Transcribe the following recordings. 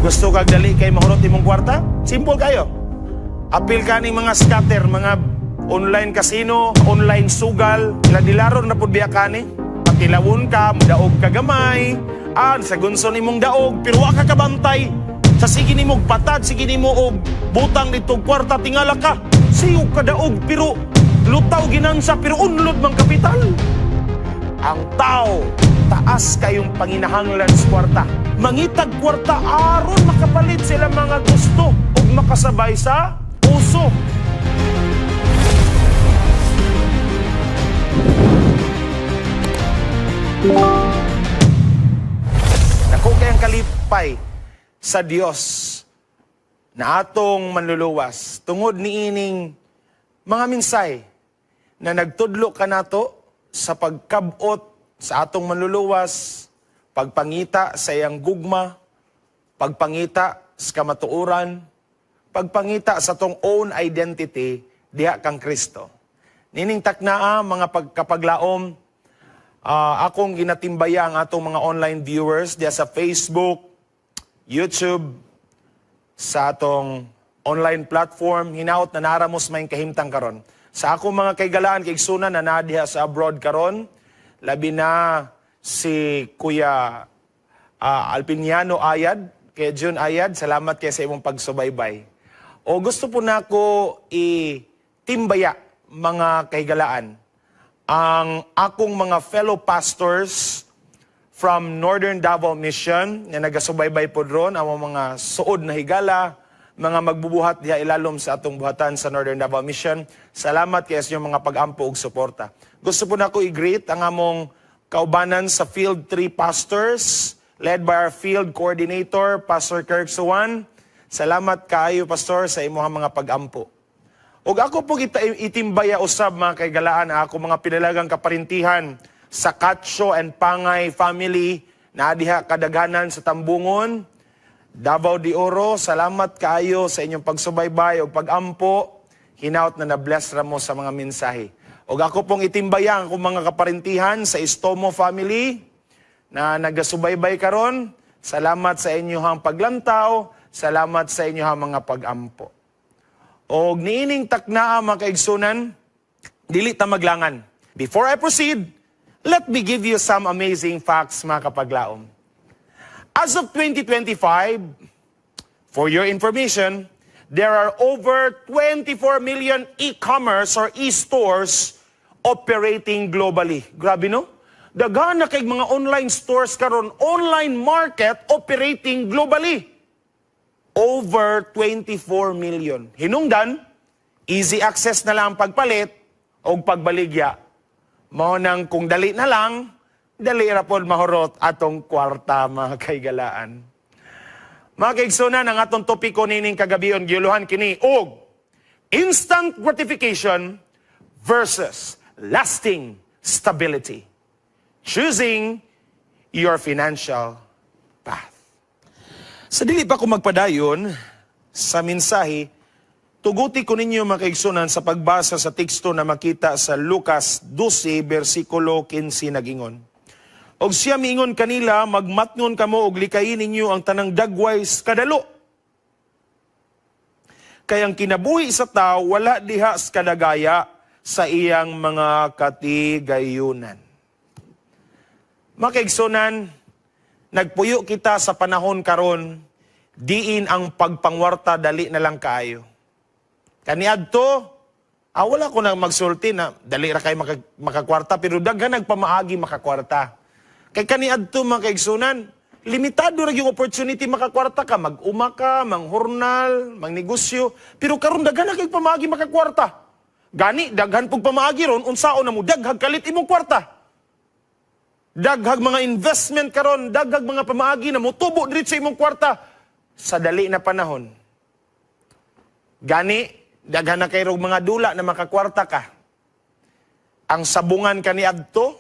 Gusto kag dali kay mahurot imong kwarta? Simple kayo. Apil ka ning mga scatter, mga online casino, online sugal, dilaro na pud biya kani. Patilawon ka, mudaog ka gamay, sa gunson imong daog, pero wa ka kabantay. Sa sige nimo og patad, sige nimo og butang dito kwarta, tingala ka. Siyog ka daog, pero lutaw ginansa, pero unlod mang kapital. Ang tao, taas kayong panginahanglan sa kwarta. Mangitag kwarta aron makapalit sila mga gusto ug makasabay sa uso. Dako kayang kalipay sa Dios na atong manluluwas tungod niining mga minsay na nagtudlo kanato sa pagkabot sa atong manluluwas, pagpangita sa iyang gugma, pagpangita sa kamatuoran, pagpangita sa atong own identity diha kang Kristo. Nining taknaa, mga pagkapaglaom, akong ginatimbaya ang atong mga online viewers diha sa Facebook, YouTube, sa atong online platform, hinaot na naramos may kahimtang karon. Sa akong mga kaigalaan kaigsunan na naa diha sa abroad karon, labi na si Kuya Alpiniano Ayad, kay June Ayad, salamat kay sa imong pagsubaybay. O gusto po na ako itimbaya, mga kahigalaan, ang akong mga fellow pastors from Northern Davao Mission na nagasubaybay po ron, ang mga suod na higala, mga magbubuhat diha ilalom sa atong buhatan sa Northern Davao Mission. Salamat kay sa inyong mga pag-ampo ug suporta. Gusto po nako i-greet ang among kaubanan sa Field 3 Pastors led by our field coordinator, Pastor Kirk Suwan. Salamat kaayo, Pastor, sa imong mga pag-ampo. Ug ako po kita itimbaya usab, mga kaigalaan, ang ako mga pinalagang kaparintihan sa Katso and Pangay family na diha kadaghanan sa Tambungon, Davao de Oro. Salamat kaayo sa inyong pagsubaybay ug pagampo. Hinaot na na-bless ra mo sa mga mensahe. Ug ako pong itimbaya ang akong mga kaparintihan sa Estomo family na nagasubaybay karon. Salamat sa inyong paglantaw, salamat sa inyong mga pagampo. Og niining taknaa, mga kaigsunan, dili ta maglangan. Before I proceed, let me give you some amazing facts, mga kapaglaom. As of 2025, for your information, there are over 24 million e-commerce or e-stores operating globally. Grabe, no? Daghan na kay mga online stores karon, online market operating globally. Over 24 million. Hinungdan, easy access na lang ang pagpalit o pagbaligya. Mao nang kung dali na lang, dali ra pod mahurot atong kwarta, mga kaigalaan. Mga kaigsunan, ang atong topiko nining kagabion giuluhan kini og instant gratification versus lasting stability. Choosing your financial path. Sa dili pa ko magpadayon sa mensahe, tuguti ko ninyo, mga kaigsunan, sa pagbasa sa teksto na makita sa Lucas 12 versikulo 15, nagingon. Og siya miingon kanila, "Magmatngon kamo og likayin ninyo ang tanang dagway sa kadalo. Kay ang kinabuhi sa tao wala diha sa kadagaya sa iyang mga katigayunan." Mga kaigsunan, nagpuyo kita sa panahon karon diin ang pagpangwarta dali na lang kaayo. Kaniadto, wala ko na magsulti na dali ra kay makakwarta, pero daghan nagpamaagi makakwarta. Kay kaniadto, mga kaigsunan, limitado ra yung opportunity makakwarta ka, mag-uma ka, manghurnal, mangnegosyo, pero karon daghan na kay pamaagi makakwarta. Gani daghan pug pamaagi ron unsaon na mo daghag kalit imong kwarta. Daghag mga investment karon, daghag mga pamaagi na motubo diretso imong kwarta sa dali na panahon. Gani daghan na kay mga dula na makakwarta ka. Ang sabungan kaniadto,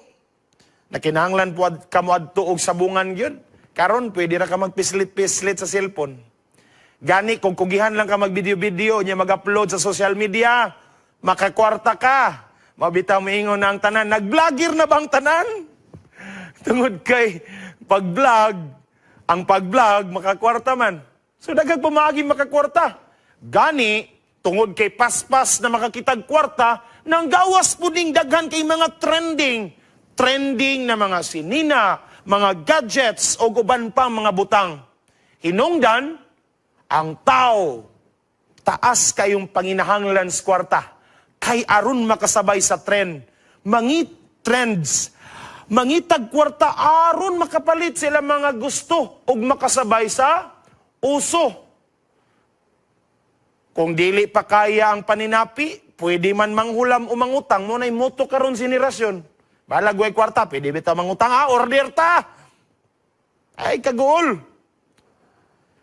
na kinahanglan po kamo adto og sabungan gyud. Karon pwede ra ka magpislit-pislit sa cellphone. Gani kung kugihan lang ka mag-video-video nya mag-upload sa social media, makakwarta ka. Mabitaw moingon na ang tanan, nag-vlogger na ba ang tanan? Tungod kay pag-vlog, ang pag-vlog makakwarta man. So daghang pamaagi makakwarta. Gani, tungod kay paspas na makakitag kwarta, nang gawas pud ning daghan kay mga trending, trending na mga sinina, mga gadgets o uban pang mga butang. Hinungdan, ang tao taas kayong panginahanglan sa kwarta kay aron makasabay sa trend. Mangi trends, mangitag kwarta aron makapalit sila mga gusto ug makasabay sa uso. Kung dili pa kaya ang paninapi, pwede man manghulam o mangutang mo na'y moto karon henerasyon. Balag way kwarta, pwede bitaw mangutang, ah, order ta. Ay, kaguol.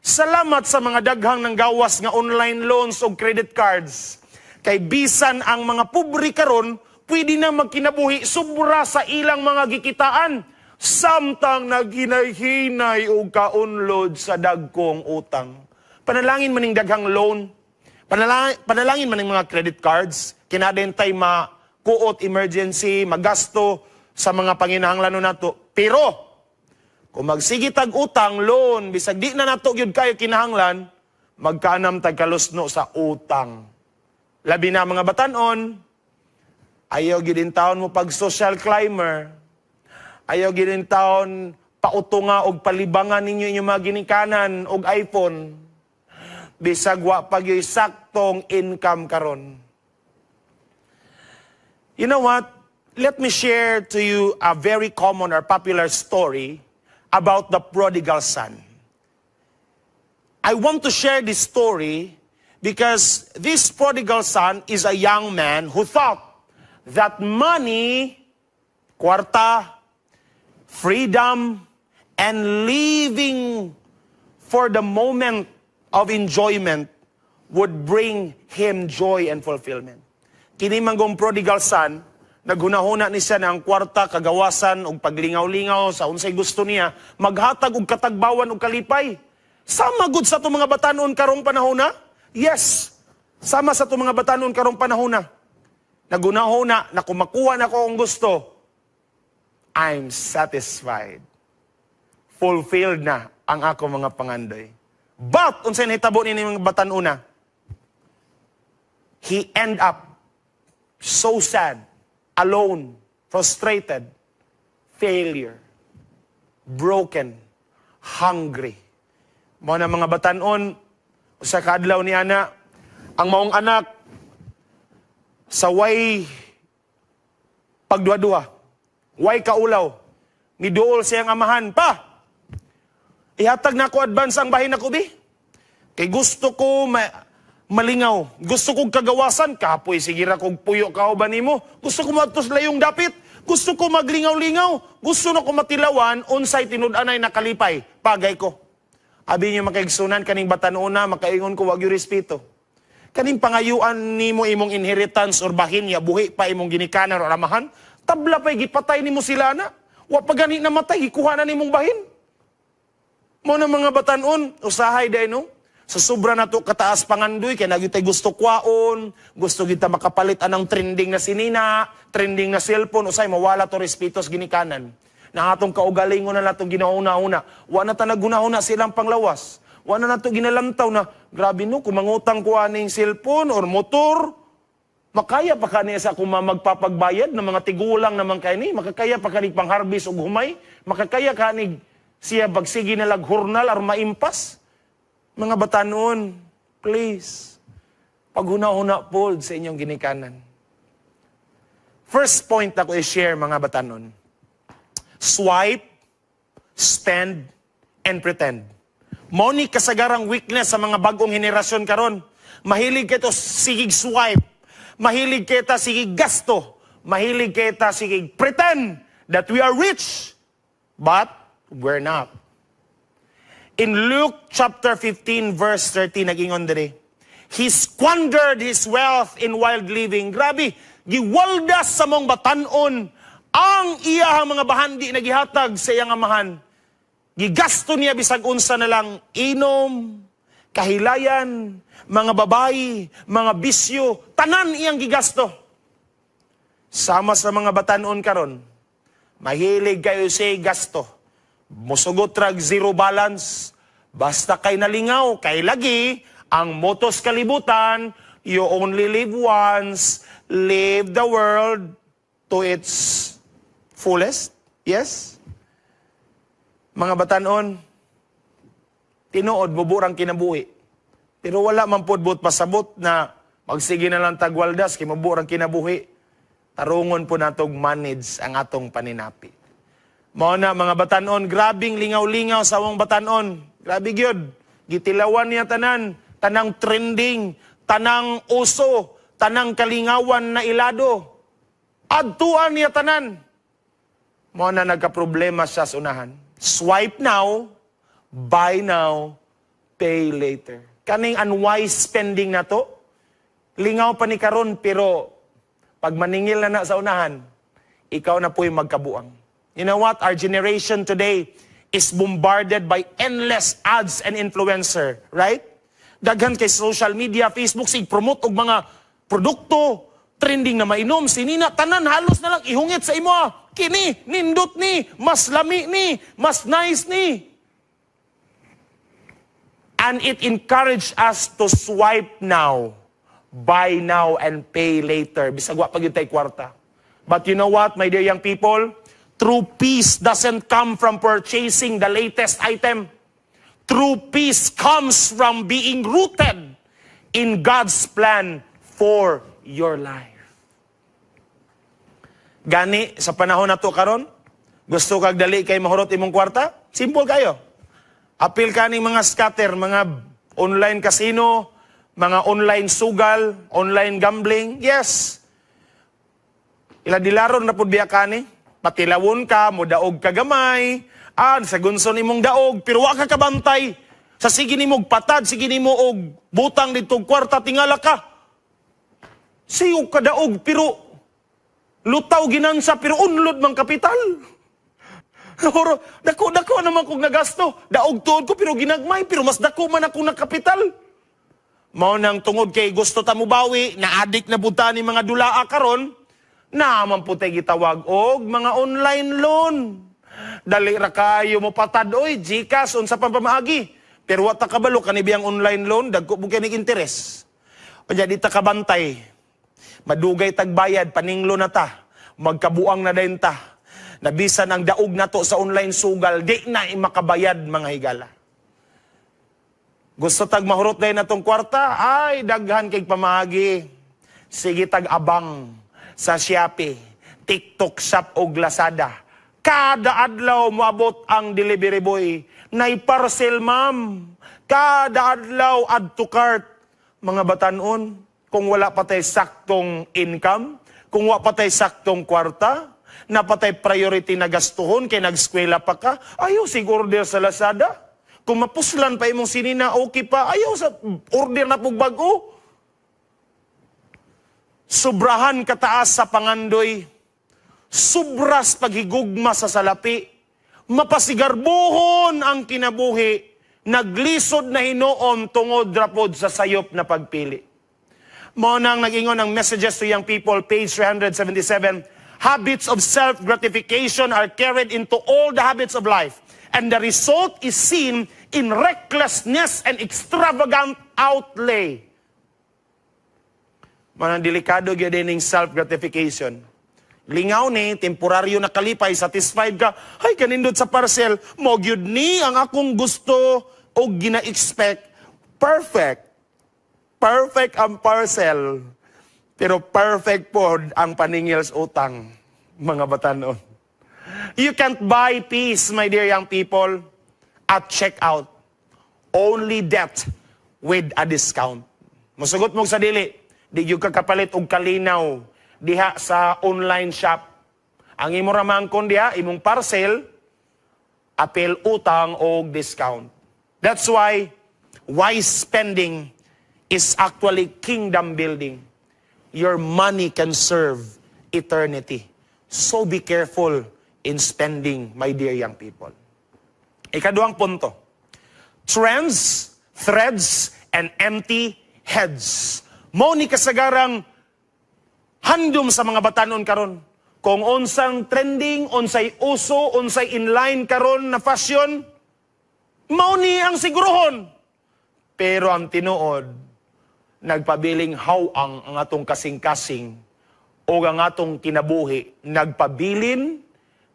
Salamat sa mga daghang nang gawas nga online loans o credit cards. Kay bisan ang mga pobre karon, pwede na magkinabuhi sobra sa ilang mga gikitaan samtang naghinay-hinay og kaunlod sa dagkong utang. Panalangin maning daghang loan, panalangin maning mga credit cards, kinadentay makuot emergency, magasto sa mga panginahanglanon nato. Pero kung magsige tag utang, loan, bisag di na nato gyud kayo kinahanglan, magkaanam tag kalusno sa utang. Labi na mga batanon, ayaw gyud taon mo pag social climber, ayaw gyud taon pautunga og palibangan ninyo inyong mga ginikanan og iPhone, bisag wa pa gyud saktong income karon. You know what? Let me share to you a very common or popular story about the prodigal son. I want to share this story because this prodigal son is a young man who thought that money, kwarta, freedom, and living for the moment of enjoyment would bring him joy and fulfillment. Kini manggong prodigal son, naghunahuna ni siya na ang kwarta, kagawasan ug paglingaw-lingaw sa unsay gusto niya, maghatag og katagbawan ug kalipay. Sama gud sa atong mga batanon karong panahona? Yes. Sama sa atong mga batanon karong panahona. Naghunahuna na kung makuha na ko ang gusto, I'm satisfied. Fulfilled na ang ako mga pangandoy. But, unsay nahitabo ni mga batanuna? He end up so sad, alone, frustrated, failure, broken, hungry. Mao na, mga batanon, sa kaadlaw ni ana, ang maong anak, sa way pagduha-duha, way kaulaw, niduol siyang amahan, "Pa, ihatag na ko advance ang bahin nako bi. Kay gusto ko malingaw. Gusto kong kagawasan, kapoy sige ra kog puyo kauban nimo. Gusto ko moadto sa layong dapit. Gusto ko maglingaw-lingaw. Gusto na ko matilawan unsay tinud-anay na kalipay. Pagay ko." Abi niyo, mga kaigsunan, kaning batanona, makaingon ko, wag yung respeto. Kaning pangayuan nimo imong inheritance or bahin ya buhi pa imong ginikanan or amahan, tabla pa'y gipatay nimo sila na. Wa pa gani namatay, gikuha na nimong bahin. Mo na, mga batanon, usahay day no. Sa sobra na to kataas pangandoy, kay nagyud tay gusto kwaon, gusto kita makapalit anang trending na sinina, trending na cellphone, usay mawala to respeto sa ginikanan. Na atong kaugalingon na natong ginauna-una. Wa na ta naghuna-huna silang panglawas. Wa na nato ginalantaw na, grabe no, kung mangutang ko aning cellphone or motor, makaya pa kani sa akong magpapagbayad ng mga tigulang naman kay ni, makakaya pa kani pang-harvest og humay, makakaya kani siya bagsigi na lag hurnal or maimpas. Mga batanon, please, paghuna-huna po sa inyong ginikanan. First point ako i-share, mga batanon. Swipe, spend, and pretend. Mao ni kasagarang weakness sa mga bagong henerasyon karon. Mahilig kito sigig swipe. Mahilig kita sigig gasto. Mahilig kita sigig pretend that we are rich. But we're not. In Luke chapter 15 verse 13, nag-ingon diri, "He squandered his wealth in wild living." Grabe, giwaldas sa mong batanon ang iyahang mga bahandi na gihatag sa iyang amahan. Gigasto niya bisag unsa na lang, inom, kahilayan, mga babayi, mga bisyo, tanan iyang gigasto. Sama sa mga batanon karon, mahilig kayo sa gasto. Musugot rag zero balance, Basta kay nalingaw, kay lagi, ang motto sa kalibutan, "You only live once, live the world to its fullest." Yes? Mga batanon, tinuod, mubo rang kinabuhi. Pero wala man pod buot pasabot na magsige na lang tagwaldas kay mubo rang kinabuhi. Tarungon po natog manage ang atong paninapi. Mao na, mga batanon, grabing lingaw-lingaw sa among batanon. Grabe gyud. Gitilawan niya tanan, tanang trending, tanang uso, tanang kalingawan na ilado. Adtuan niya tanan. Mao na nagka-problema siya sa unahan. Swipe now, buy now, pay later. Kaning unwise spending na to, lingaw pa ni karon, pero pag maningil na na sa unahan, ikaw na po'y magkabuang. You know what? Our generation today is bombarded by endless ads and influencer, right? Daghan kay social media, Facebook, sig promote og mga produkto, trending na mainom, sinina, tanan halos na lang ihungit sa imo. Ah. Kini, nindot ni, mas lami ni, mas nice ni. And it encouraged us to swipe now, buy now, and pay later. Bisag wa pa gyud tay kwarta. But you know what, my dear young people? True peace doesn't come from purchasing the latest item. True peace comes from being rooted in God's plan for your life. Gani, sa panahon na to karon, gusto kag dali kay mahurot imong kwarta? Simple kayo. Apil ka ning mga scatter, mga online casino, mga online sugal, online gambling. Yes. Ila dilaron na pud biya kani. Patilawon ka, modaog ka gamay, ah, sa gunson imong daog, pero wa ka kabantay. Sa sige nimo og patad, sige nimo og butang dito kwarta, tingala ka. Siyo ka daog, pero lutaw ginansa, pero unlod mang kapital. Oro, dako dako naman kog nagasto. Daog tuod ko pero ginagmay, pero mas dako man ako ng kapital. Mao nang tungod kay gusto ta mobawi, na adik na buta ni mga dulaa karon, na man po tay gitawag og mga online loan. Dali ra kayo mo patad oy, GCash, unsa pang pamaagi. Pero wa ta kabalo kani biyang online loan, dagko pud kay nig interes. Unya di ta kabantay. Madugay tagbayad, paninglo na ta. Magkabuang na dayon ta. Nabisan ang daog nato sa online sugal, di na makabayad, mga higala. Gusto tag mahurot dayon natong kwarta, ay daghan kay pamaagi. Sige tag abang sa Shopee, TikTok Shop og Lazada. Kada adlaw moabot ang delivery boy. Nay parcel, ma'am. Kada adlaw add to cart. Mga batanon, kung wala pa tay saktong income, kung wa pa tay saktong kwarta, napatay priority na gastuhon kay nagskwela pa ka, ayaw sig order sa Lazada. Kung mapuslan pa imong sinina, okay pa, ayaw sa order na pug bag-o. Sobrahan kataas sa pangandoy, sobras paghigugma sa salapi, mapasigarbuhon ang kinabuhi, naglisod na hinuon tungod rapod sa sayop na pagpili. Mao nang nag-ingon ng Messages to Young People, page 377, "Habits of self-gratification are carried into all the habits of life, and the result is seen in recklessness and extravagant outlay." Manang delikado gyud ning self-gratification. Lingaw ni, temporaryo na kalipay, satisfied ka, "Ay, kanindot sa parcel, mo gyud ni ang akong gusto o gina-expect." Perfect. Perfect ang parcel. Pero perfect pod ang paningil sa utang, mga batanon. You can't buy peace, my dear young people, at checkout. Only debt with a discount. Musugot mo sa dili, di gyud ka kapalit og kalinaw diha sa online shop. Ang imo ra mangkon diha, imong parcel, apil utang og discount. That's why wise spending is actually kingdom building. Your money can serve eternity. So be careful in spending, my dear young people. Ikaduhang punto. Trends, threads, and empty heads. Mo ni kasagarang handom sa mga batanon karon. Kung unsang trending, unsay uso, unsay inline karon na fashion, Mao ni ang sigurohon. Pero ang tinuod, nagpabiling haw-ang ang atong kasing-kasing o ang atong kinabuhi, nagpabilin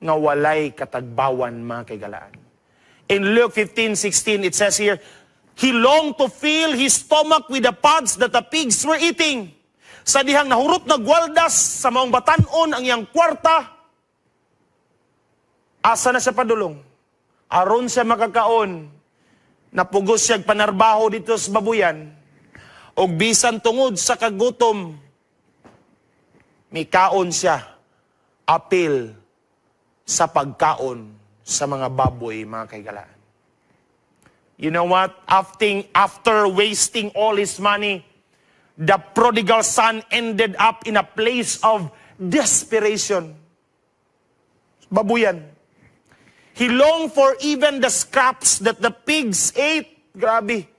nga walay katagbawan, mga kahigalaan. In Luke 15:16, it says here, "He longed to fill his stomach with the pods that the pigs were eating." Sa dihang nahurot na gwaldas sa maong batanon ang iyang kwarta, asa na siya padulong? Aron siya makakaon, napugos siya panarbaho dito sa babuyan, og bisan tungod sa kagutom, mikaon siya apil sa pagkaon sa mga baboy, mga kahigalaan. You know what? After wasting all his money, the prodigal son ended up in a place of desperation. Babuyan. He longed for even the scraps that the pigs ate. Grabe.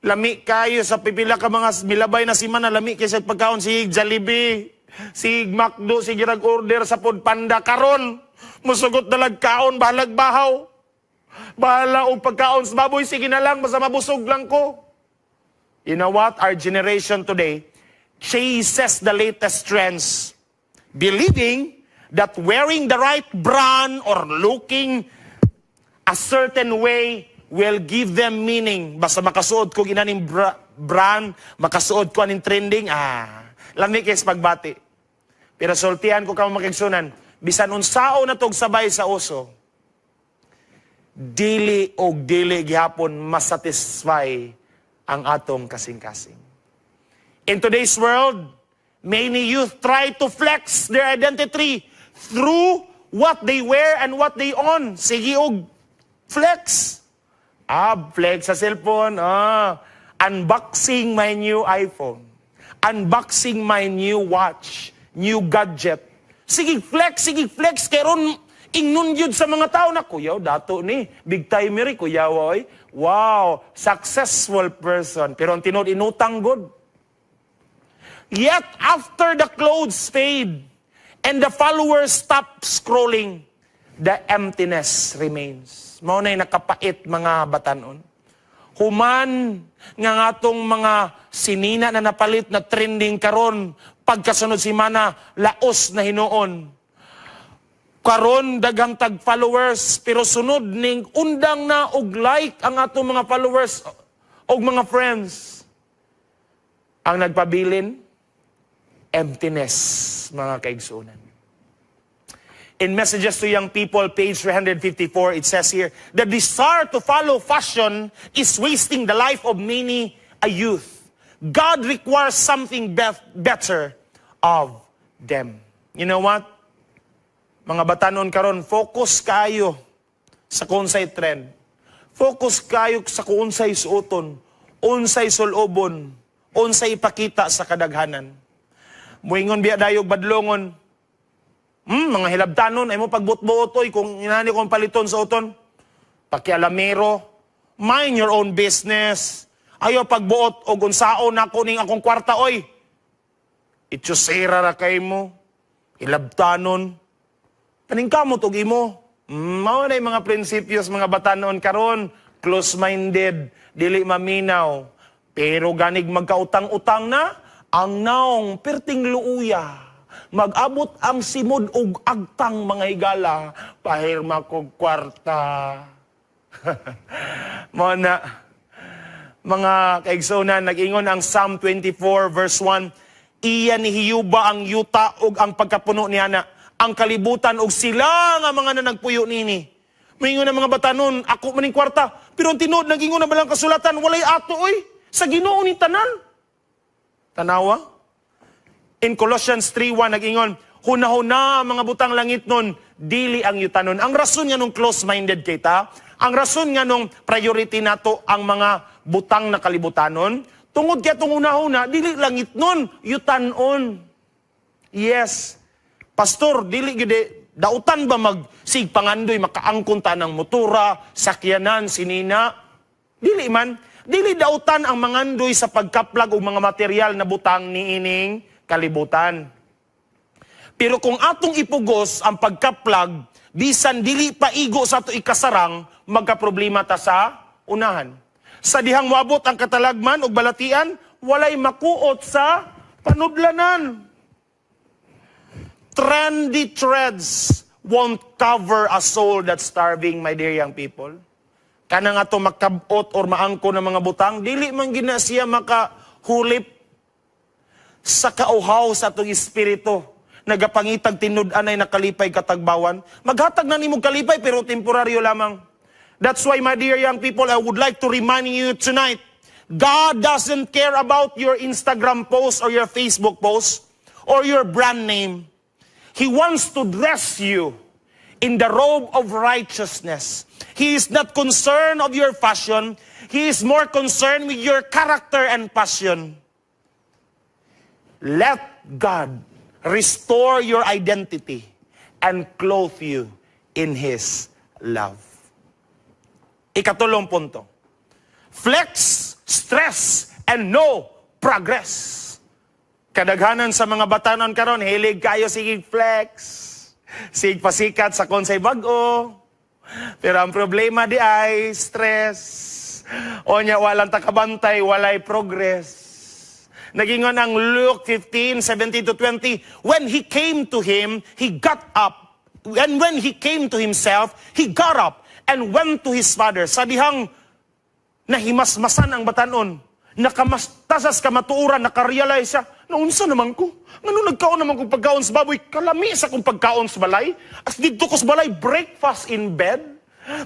Lami kayo sa pipila ka mga milabay na simana, lami kay sa pagkaon, sig Jollibee, sig McDo, sige rag order sa Food Panda karon. Musugot na lag kaon, bahalag bahaw. Bahala og pagkaon sa baboy, sige na lang, basta mabusog lang ko. You know what? Our generation today chases the latest trends, believing that wearing the right brand or looking a certain way will give them meaning. Basta makasuot ko ginaning brand, makasuot ko aning trending, lami kay sa pagbati. Pero sultian ko kamo, mga kaigsuonan, bisan unsao na tog sabay sa uso, dili og dili gihapon masatisfy ang atong kasing-kasing. In today's world, many youth try to flex their identity through what they wear and what they own. Sige og flex. Ah, flex sa cellphone. Ah, unboxing my new iPhone. Unboxing my new watch, new gadget. Sige flex, sige flex. Karon ingnon yun sa mga tao na, "Kuyaw, dato ni, big timer, kuyaw, oy. Wow, successful person." Pero ang tinuod, inutang god. Yet after the clothes fade and the followers stop scrolling, the emptiness remains. Mao na'y nakapait, mga batanon. Human nga ngatong mga sinina na napalit na trending karon, pagkasunod simana laos na hinuon. Karon daghang tag followers, pero sunod ning undang na og like ang atong mga followers og mga friends. Ang nagpabilin, emptiness, mga kaigsunan. In Messages to Young People, page 354, it says here, "The desire to follow fashion is wasting the life of many a youth. God requires something better of them." You know what? Mga batanon karon, focus kayo sa kunsay trend. Focus kayo sa kunsay suoton, unsay sulobon, unsay ipakita sa kadaghanan. Muingon biya dayog badlongon, "Mga hilabtanon, ay mo pagbutbuot oy kung inani kong paliton sa uton. Pakialamero, mind your own business. Ayaw pagbuot og unsaon nako ning akong kwarta oy. Itsusera ra kay mo. Hilabtanon. Paningkamot og imo." Mao na yung mga prinsipyos, mga batanon karon, close-minded, dili maminaw. Pero ganig magkautang-utang na, ang naong perting luuya. Mag-abot ang simod og agtang, mga higala, "Pahirma kog kwarta." Mao na, mga kaigsunan, nag-ingon ang Psalm 24 verse 1, "Iya ni Hiyuba ang yuta ug ang pagkapuno niana, ang kalibutan ug sila nga mga nanagpuyo nini." Moingon ang mga batanon, "Ako maning kwarta." Pero ang tinuod, nag-ingon na balang kasulatan, walay ato oy, sa Ginoo ni tanan. Tanawa? In Colossians 3:1, nag-ingon, "Hunahuna ang mga butang langit nun, dili ang yutanon." Ang rason nga nung close-minded kita, ang rason nga nung priority nato ang mga butang na kalibutanon, tungod kay atong hunahuna, dili langit nun, yutanon. Yes. "Pastor, dili gid dautan ba mag sig pangandoy makaangkon ta ng motora, sakyanan, sinina?" Dili man. Dili dautan ang mangandoy sa pagkaplag og mga material na butang niining kalibutan. Pero kung atong ipugos ang pagkaplag Bisan dili pa igo sa ato ikasarang, magkaproblema ta sa unahan. Sa dihang moabot ang katalagman ug balatian, walay makuot sa panudlanan. Trendy threads won't cover a soul that's starving, my dear young people. Kanang ato makabot or maangko ng mga butang, dili man gina siya makahulip sa kauhaw sa atong espiritu. Nagapangitag tinud-anay na kalipay, katagbawan. Maghatag na nimo kalipay, pero temporaryo lamang. That's why, my dear young people, I would like to remind you tonight, God doesn't care about your Instagram post or your Facebook post or your brand name. He wants to dress you in the robe of righteousness. He is not concerned of your fashion. He is more concerned with your character and passion. Let God restore your identity and clothe you in His love. Ikatulong punto. Flex, stress, and no progress. Kadaghanan sa mga batanon karon, hilig kayo sige flex. Sige pasikat sa konsay bag-o. Pero ang problema di ay stress. O nya walang takabantay, walay progress. Nagingon ang Luke 15, 17 to 20, "When he came to him, he got up. And when he came to himself, he got up and went to his father." Sa dihang nahimasmasan ang batanon, nakamastasas kamatuoran, nakarealize siya, "Naunsa naman ko? Ngano nagkaon naman kong pagkaon sa baboy? Kalami sa kong pagkaon sa balay. As didto ko sa balay, breakfast in bed.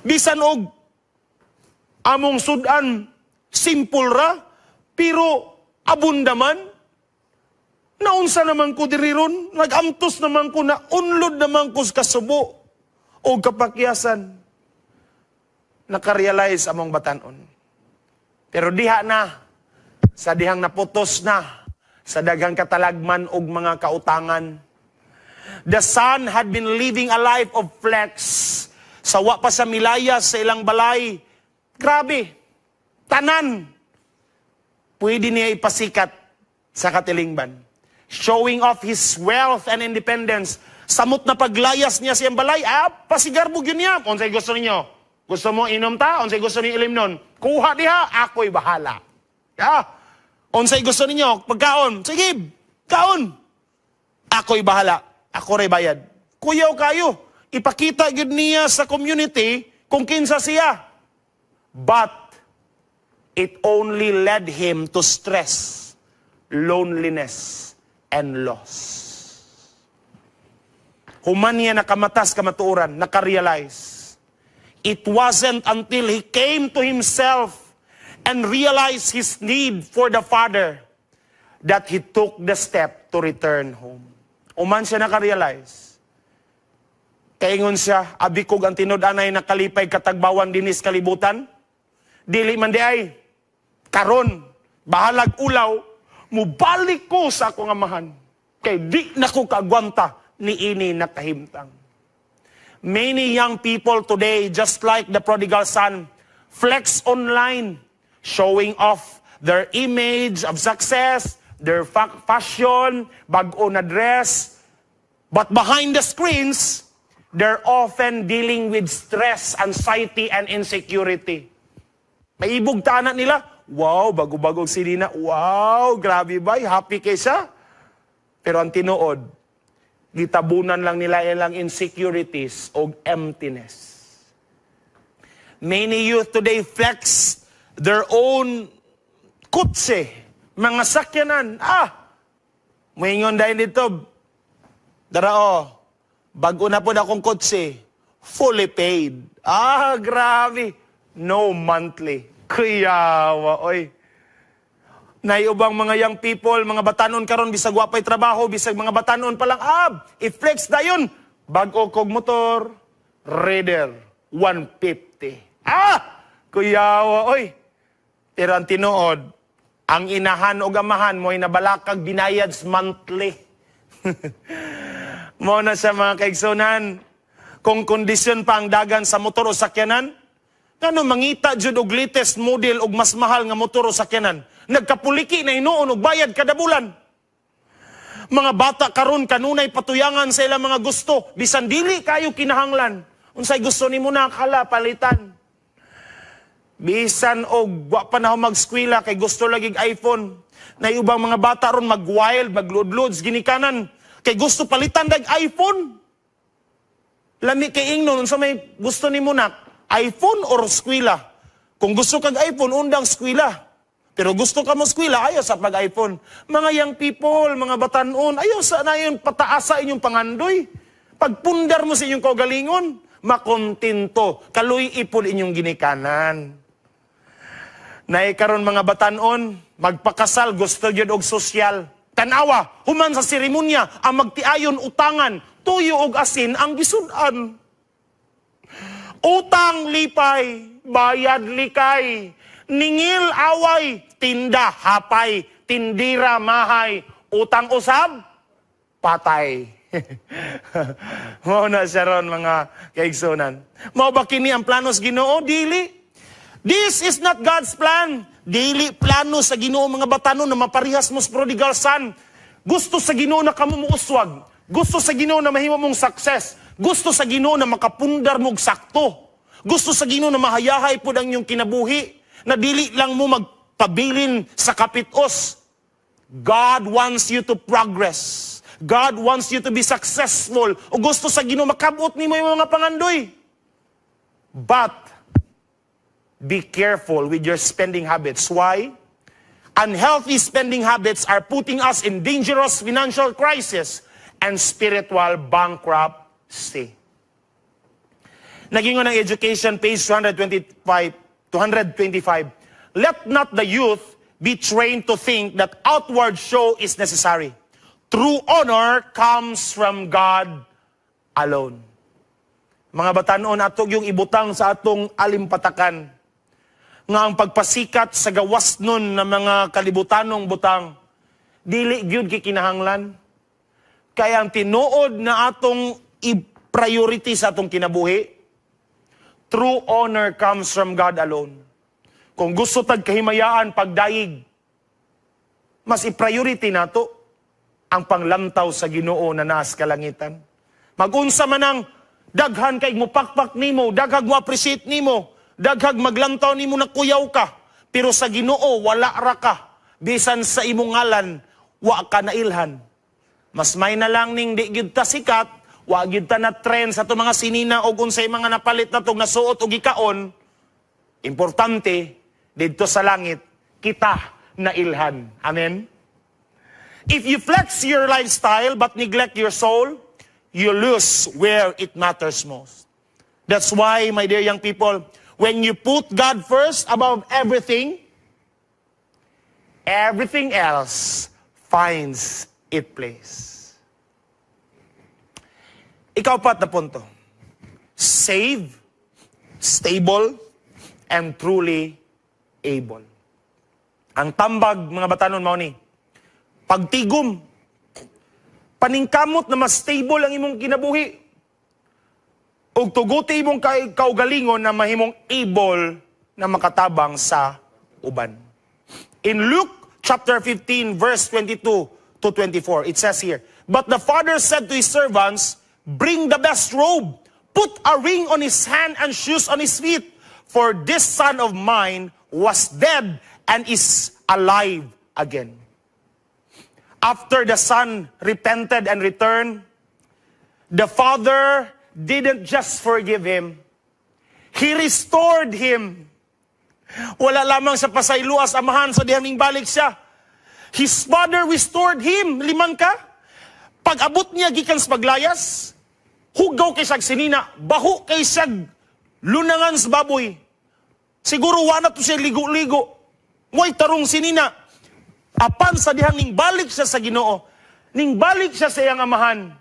Bisan og among sudan, simple ra, pero abunda man. Naunsa naman ko diri ron? Nagamtos naman ko, na unlod naman ko sa kasubo o kapakyasan." Nakarealize among batanon. Pero diha na, sa dihang naputos na, sa daghang katalagman og mga kautangan. The son had been living a life of flex. Sa wa pa sa milayas sa ilang balay. Grabe. Tanan. Pwede niya ipasikat sa katilingban. Showing off his wealth and independence. Samot na paglayas niya siyang balay, ah, pasigarbo yun niya. "Unsay gusto ninyo? Gusto mo inom ta? Unsay gusto ninyo ilimnon? Kuha diha, ako'y bahala. Ah, unsay gusto ninyo? Pagkaon? Sige, kaon. Ako'y bahala. Ako ray bayad." Kuyaw kayo. Ipakita gyud niya sa community kung kinsa siya. But it only led him to stress, loneliness, and loss. Human niya nakamatas kamatuoran, nakarealize. It wasn't until he came to himself and realized his need for the Father that he took the step to return home. Human siya nakarealize. Kaingon siya, "Abi kog ang tinud-anay nakalipay katagbawan dinis kalibutan. Dili man di ay, karon, bahalag ulaw, mubalik ko sa akong amahan. Kay di na ko kaagwanta ni ini nakahimtang." Many young people today, just like the prodigal son, flex online, showing off their image of success, their fashion, bag-o na dress. But behind the screens, they're often dealing with stress, anxiety, and insecurity. Maibog tanan nila, "Wow, bago-bagong sinina. Wow, grabe ba? Happy kay siya." Pero ang tinuod, gitabunan lang nila ilang insecurities o emptiness. Many youth today flex their own kutse, mga sakyanan. Ah, moingon dahil dito, "Dara oh, bago na po na akong kotse, fully paid." Ah, grabe. No monthly. Kuyawa, oy. Naiubang mga young people, mga batanon karon, bisag wa pay trabaho, bisag mga batanon pa lang, ah, i-flex dayon. "Bag-o kog motor, Raider 150." Ah, kuyawa, oy. Pero ang tinuod, ang inahan o amahan mo'y nabalakag binayad monthly. Mo na siya, mga kaigsunan. Kung kondisyon pa ang dagan sa motor o sakyanan, ngano mangita jud og latest model og mas mahal nga motor o sakyanan? Nagkapuliki na hinuon og bayad kada bulan. Mga bata karon kanunay patuyangan sa ilang mga gusto, bisan dili kayo kinahanglan. Unsay gusto nimo na kala palitan. Bisan og wa pa na mag-eskwela kay gusto lagi iPhone. Na ubang mga bata ron mag-wild, magluod-luod, ginikanan kay gusto palitan dag iPhone. Lami kay ingnon, unsa may gusto nimo nak? iPhone or eskwela? Kung gusto kag iPhone, undang eskwela. Pero gusto ka mo eskwela, ayaw sa pag-iPhone. Mga young people, mga batanon, ayaw sa na yun pataasa inyong pangandoy. Pagpundar mo sa inyong kaugalingon, makontento, kaluy ipod inyong ginikanan. Naay karon mga batanon, magpakasal, gusto gyud og sosyal. Tanawa, human sa seremonya, ang magtiayon utangan, tuyo og asin ang gisud-an. Utang lipay, bayad likay, ningil away, tinda hapay, tindira mahay, utang usab, patay. Mao na siya ron, mga kaigsunan. Mao ba kini ang planos Ginoo? Dili. This is not God's plan. Dili plano sa Ginoo, mga batanon, na maparihas mo sa prodigal son. Gusto sa Ginoo na kamo muuswag. Gusto sa Ginoo na mahimo mong success. Gusto sa Ginoo na makapundar mo og sakto. Gusto sa Ginoo na mahayahay pud ang inyong kinabuhi. Na dili lang mo magpabilin sa kapitos. God wants you to progress. God wants you to be successful. O gusto sa Ginoo makabot nimo yung mga pangandoy. But be careful with your spending habits. Why? Unhealthy spending habits are putting us in dangerous financial crisis and spiritual bankruptcy. Naging ng Education, page 225, 225. "Let not the youth be trained to think that outward show is necessary. True honor comes from God alone." Mga batanon, ato yung ibutang sa atong alimpatakan nga ang pagpasikat sa gawas nun na mga kalibutanong butang dili gyud kikinahanglan. Kaya ang tinuod na atong i-priority sa atong kinabuhi, true honor comes from God alone. Kung gusto tag kahimayaan pagdayig, mas i-priority nato ang panglamtaw sa Ginoo na naas kalangitan. Magunsa man ang daghan kay mupakpak nimo, daghag mo appreciate nimo, daghag maglantaw nimo na kuyaw ka, pero sa Ginoo wala ra ka. Bisan sa imong ngalan, wa ka nailhan. Mas may na lang ning di gyud ta sikat, wa gyud ta na trend sa atong mga sinina og unsay mga napalit na tong nasuot og gikaon. Importante didto sa langit kita nailhan. Amen. If you flex your lifestyle but neglect your soul, you lose where it matters most. That's why, my dear young people, when you put God first above everything, everything else finds its place. Ikaapat na punto. Save, stable, and truly able. Ang tambag, mga batanon, mao ni pagtigom, paningkamot na mas stable ang imong kinabuhi. Ug tuguti imong kaugalingon na mahimong able na makatabang sa uban. In Luke chapter 15 verse 22 to 24, it says here, "But the father said to his servants, 'Bring the best robe, put a ring on his hand and shoes on his feet, for this son of mine was dead and is alive again.'" After the son repented and returned, the father didn't just forgive him. He restored him. Wala lamang sa pasayloa sa amahan sa dihang balik siya. His father restored him. Liman ka? Pag-abot niya gikan sa paglayas, hugaw kay siyag sinina, baho kay siyag lunangan sa baboy. Siguro wa na to siya ligo-ligo. Way tarong sinina. Apan sa dihang ning balik siya sa Ginoo, ning balik siya sa iyang amahan,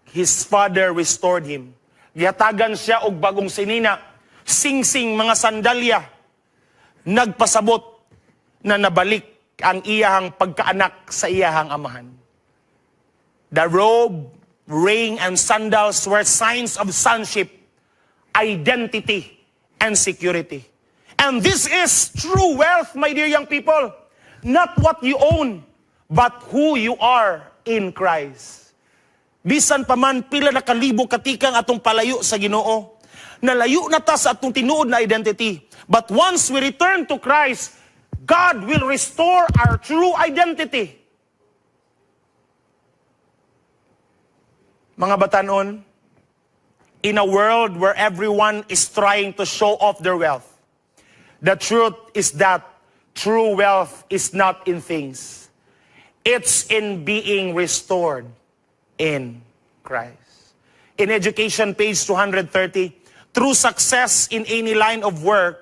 his father restored him. Gihatagan siya og bagong sinina, singsing, mga sandalya, nagpasabot na nabalik ang iyahang pagkaanak sa iyahang amahan. The robe, ring, and sandals were signs of sonship, identity, and security. And this is true wealth, my dear young people. Not what you own, but who you are in Christ. Bisan pa man pila na kalibo katikang atong palayo sa Ginoo, nalayo na ta sa atong tinuod na identity. But once we return to Christ, God will restore our true identity. Mga batanon, in a world where everyone is trying to show off their wealth, the truth is that true wealth is not in things. It's in being restored in Christ. In Education, page 230, true success in any line of work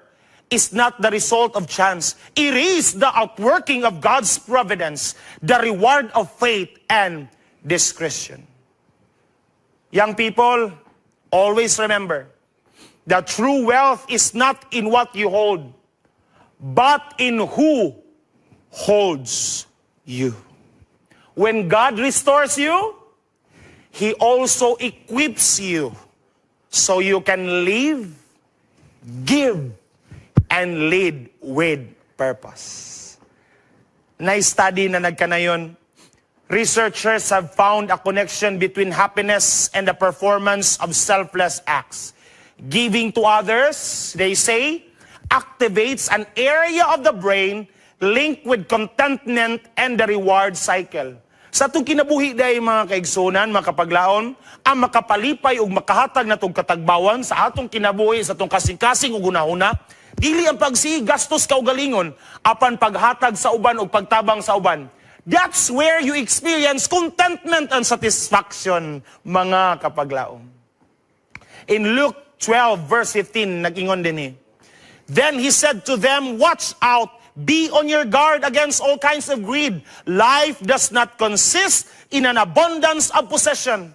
is not the result of chance. It is the outworking of God's providence, the reward of faith and discretion. Young people, always remember that true wealth is not in what you hold, but in who holds you. When God restores you, He also equips you so you can live, give, and lead with purpose. Na-study na nagkanayon, researchers have found a connection between happiness and the performance of selfless acts. Giving to others, they say, activates an area of the brain linked with contentment and the reward cycle. Sa atong kinabuhi day, mga kaigsunan, mga kapaglaon, ang makapalipay ug makahatag natong katagbawan sa atong kinabuhi, sa atong kasing-kasing ug hunahuna, dili ang pagsige gastos kaugalingon, apan paghatag sa uban ug pagtabang sa uban. That's where you experience contentment and satisfaction, mga kapaglaon. In Luke 12, verse 15, nag-ingon din eh. Then he said to them, "Watch out, be on your guard against all kinds of greed. Life does not consist in an abundance of possession."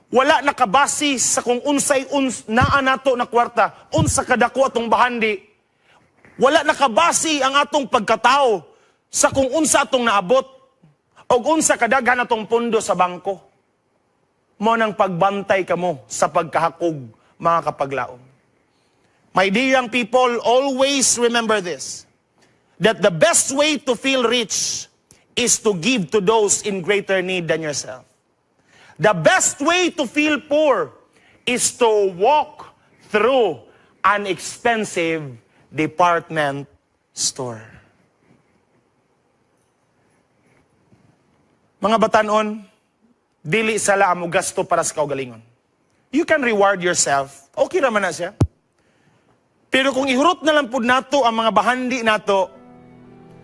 Wala nakabase sa kung unsay naa nato na kwarta, unsa kadako atong bahandi. Wala nakabase ang atong pagkatao sa kung unsa atong naabot o unsa kadaghan atong pundo sa bangko. Mao nang pagbantay kamo sa pagkahakog, mga kapaglaom. My dear young people, always remember this, that the best way to feel rich is to give to those in greater need than yourself. The best way to feel poor is to walk through an expensive department store. Mga batanon, dili sala ang gasto para sa kaugalingon. You can reward yourself. Okay raman na siya. Pero kung ihurot na lang pud nato ang mga bahandi nato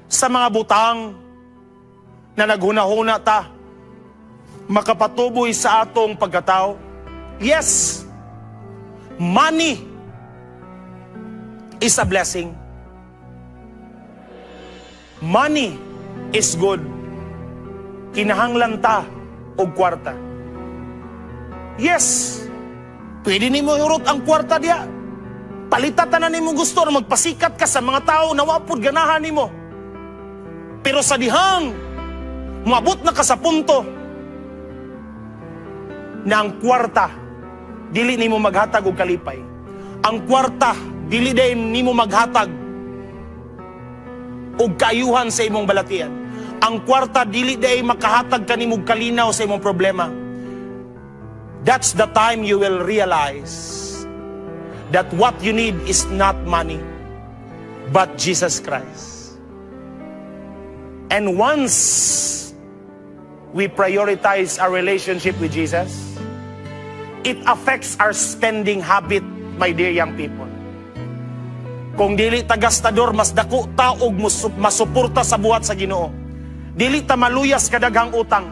sa mga butang na naghunahuna ta makapatuboy sa atong pagkatao, yes, money is a blessing. Money is good. Kinahanglan ta og kwarta. Yes, pwede nimo ihurot ang kwarta diya. Palita tanan nimo gusto na magpasikat ka sa mga tao na wa pud ganahan nimo. Pero sa dihang moabot na ka sa punto na ang kwarta dili nimo maghatag og kalipay. Ang kwarta dili din nimo maghatag og kaayuhan sa imong balatian. Ang kwarta dili day makahatag kanimo og kalinaw sa imong problema. That's the time you will realize that what you need is not money, but Jesus Christ. And once we prioritize our relationship with Jesus, it affects our spending habit, my dear young people. Kung dili ta gastador, mas dako ta og masuporta sa buhat sa Ginoo. Dili ta maluyas kadaghang utang.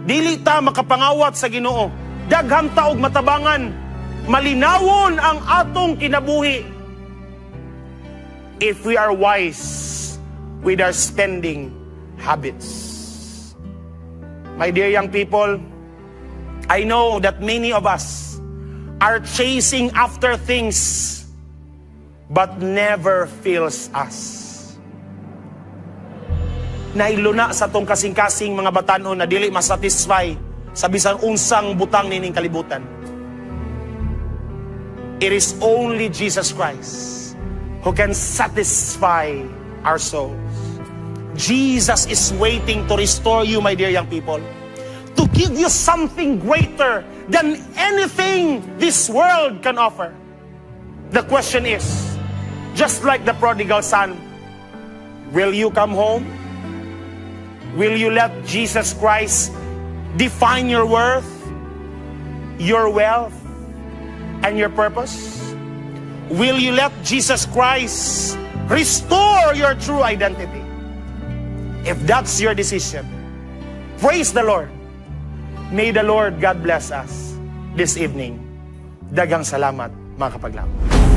Dili ta makapangawat sa Ginoo. Daghan ta og matabangan. Malinawon ang atong kinabuhi if we are wise with our spending habits. My dear young people, I know that many of us are chasing after things but never fills us. Nailuna sa atong kasing-kasing, mga batanon, na dili masatisfy sa bisan unsang butang nining kalibutan. It is only Jesus Christ who can satisfy our souls. Jesus is waiting to restore you, my dear young people, to give you something greater than anything this world can offer. The question is, just like the prodigal son, will you come home? Will you let Jesus Christ define your worth, your wealth, and your purpose? Will you let Jesus Christ restore your true identity? If that's your decision, praise the Lord. May the Lord God bless us this evening. Daghang salamat, mga kapaglaom.